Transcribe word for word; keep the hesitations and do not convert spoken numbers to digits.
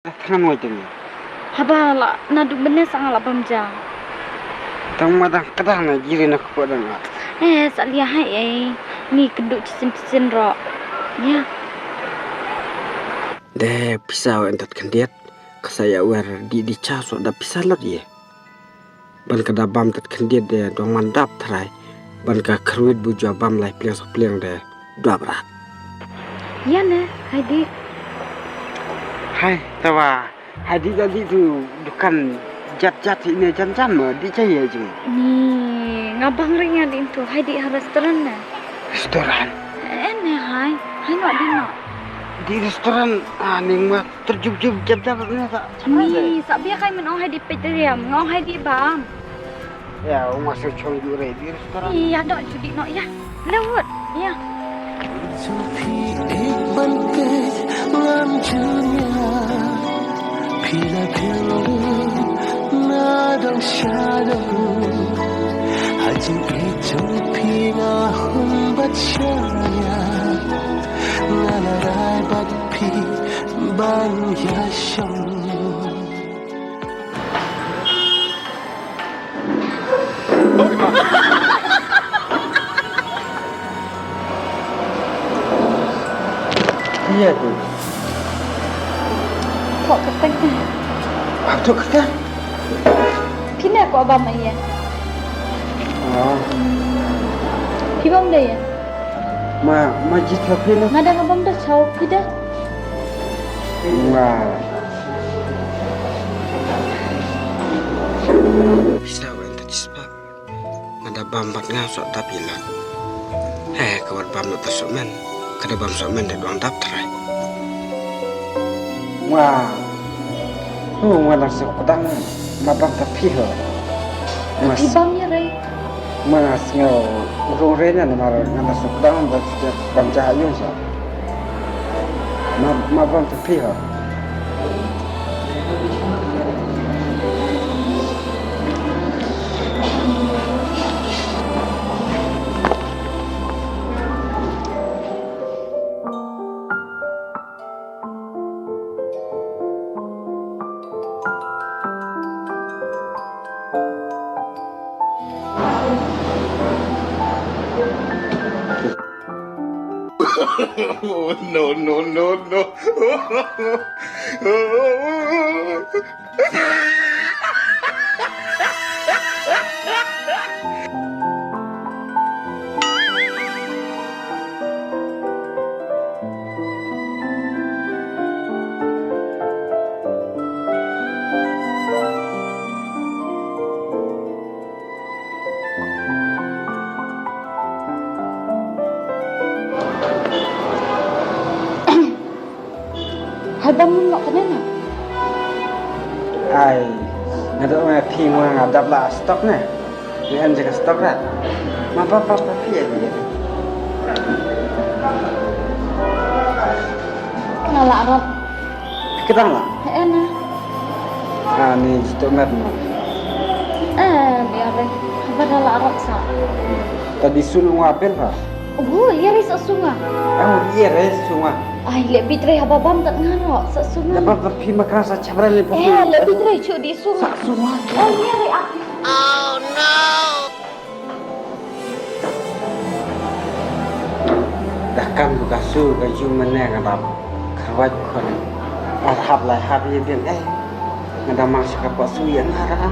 Dah tang mo jeng. Haba la naduh mynne sa nga la bam ja. Tang ma dang kdang na jiri na kpo dang la. Eh, sa lia hai eh. Ni kdu chisin chisin ro. Ya. De pisa wen tat khyndiat. Ka sa ïa wer di di cha so da pisa lot ye. Ban ka da bam tat khyndiat de dong man dap trai. Ban ka khrwit bu jua bam lai pliang sa pliang de dua brat. Ïa ne, hai di. Hai, tawa, hai di da di tu dukan jat jat hi ne jan jan ma di cha ye jing. Ni, nga bang ring ya di tu, hai di ha restaurant ne. Restaurant? Eh ne hai, hai no di no. Di restaurant, ah, ning ma terjub jub jat jat ne sa. Ni, sa bia kai men ong hai di pet riam, ngong hai di bam. Ya, ong masuk chong ju re di restaurant. Ni, ya dok judi no ya. Lewat, ya. Chu phi ek ban peit ngam junior. Phi la phiang na dong sha dong. Ha jingeh jong phi nga hun bat shaya. Nga la rai bad phi ban ïa shong. Ïa tu. Thok kyrteng te. Ah, thok kyrteng. Phi ne ko bam ïa. Ah. Phi bam de ïa. Ma, ma jit ka phi ne. Nga da nga bam da chaw phi de. Nga. Pisa wen ta chispa. Nga da bam bad nga soh dap ïa la. He, ka wat bam na ta soh men. Ka da bam soh men da duang dap trai. Nga. Hu, nga na soh kdang ma bam ta phi ho. Nga phi bam ïa re. Nga na sngew ru re na namar nga na soh kdang da bam ja yung sa. Ma, ma bam ta phi ho. No, no, no, no. Hai bam mun nok kane na. Ai, nga dok ma phi nga nga dap la stok ne. Ni em jaga stok rat. Ma pa pa pa phi ya ni. Nga la rat. Kita la. He na. Ah, ni jitu mer no. Eh, biar deh. Apa dah la rat sa. Tadi sunu ngapel pa. Oh, iya ri sa sunga. Oh, iya ri sunga. Ai, leh bit re haba bam tat nga ro sa sunga. Haba bam phi ma kra sa chabra le. Eh, leh bit re chu di sunga. Sa sunga. Oh, iya ri ah. Oh no. Da kam du ka su ka ju mane nga da kharwaj khon. Ar hap lai hap ye bien eh. Nga da mang sa ka pa su ye nga ra.